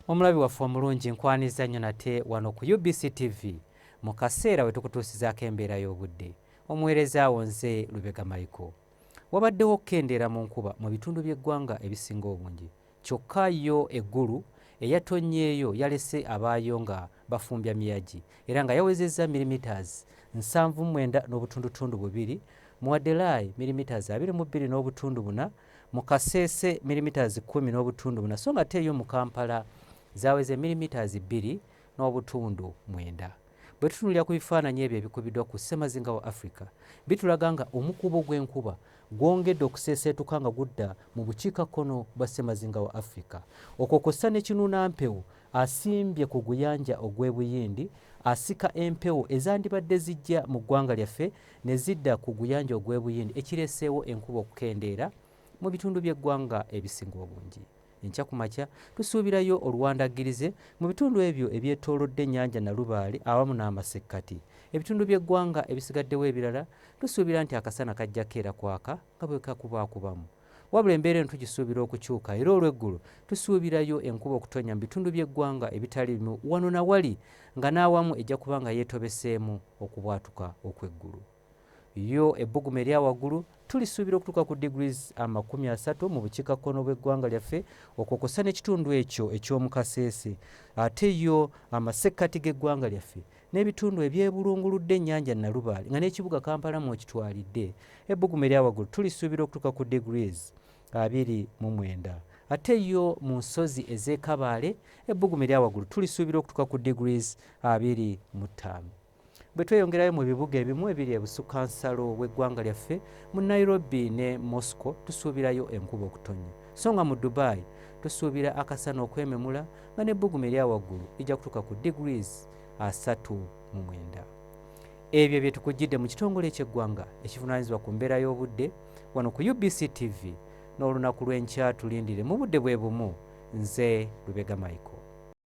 Omulabi waffe omulungi, nkwaniza nnyo nate wano ku UBC TV mu kaseera we tukutuusizaako embeera y'obudde. Omuweereza wo nze Lubega Michael. Wabaddewo okukendeera mu nkuba mu bitundu by'eggwanga ebisinga obungi. Kyokka yo eggulu eyatonnyeeyo yalese abaayo nga bafumbya miyagi era nga yawezezza millimetres 79.2, mu Adelai millimetres 22.4, mu Kasese millimetres 10.4 so ng'ate yo mu Kampala zaaweze millimetres 2.9. Bwe tutunuulira ku bifaananyi ebyo ebikubiddwa ku ssemazinga wa Afrika, bitulaga nga omukuubo gw'enkuba gwongedde okuseeseetuka nga gudda mu bukiikakkono bwa ssemazinga wa Afrika. Okwo kw'ossa ne kinuunampewo asimbye ku guyanja ogw'e Buyindi asika empewo ezandibadde zijja mu ggwanga lyaffe ne zidda ku guyanja ogw'e Buyindi ekireeseewo enkuba okukendeera mu bitundu by'eggwanga ebisinga obungi. Enkya ku makya tusuubirayo oluwandaggirize mu bitundu ebyo ebyetoolodde ennyanja Nalubaale awamu n'amasekkati. Ebitundu by'eggwanga ebisigaddewo ebirala tusuubira nti akasana kajja keera kwaka nga bwe kakubaakubamu. Wabula embeera eno tugisuubira okukyuka era olw'eggulo tusuubirayo enkuba okutonnya mu bitundu by'eggwanga ebitali bimu wano na wali nga n'awamu ejja kuba nga yeetobeseemu okubwatuka okw'eggulu. Yo ebbugumu erya waggulu tulisuubira okutuuka ku degrees 30 mu bukiikakkono bw'eggwanga lyaffe okwo kw'ossa n'ekitundu ekyo eky'omu Kasese. Ate yo amasekkati g'eggwanga lyaffe n'ebitundu ebyebulunguludde ennyanja Nalubaale nga n'ekibuga Kampala mw'okitwalidde, ebbugumu erya waggulu tulisuubira okutuuka ku degrees 29. Ate yo mu nsozi ez'e Kabaale ebbugumu erya waggulu tulisuubira okutuuka ku degrees 25. Bwe tweyongerayo mu bibuga ebimu ebiri ebusukkansalo w'eggwanga lyaffe, mu Nairobi ne Moscow tusuubirayo enkuba okutonnya. So nga mu Dubai tusuubira akasana okwememula nga n'ebbugumu erya waggulu lijja kutuuka ku degrees 39. Ebyo bye tukujjidde mu kitongole eky'eggwanga ekivunaanyizibwa ku mbeera y'obudde wano ku UBC TV. N'olunaku lw'enkya tulindire mu budde bwe bumu. Nze Lubega Michael.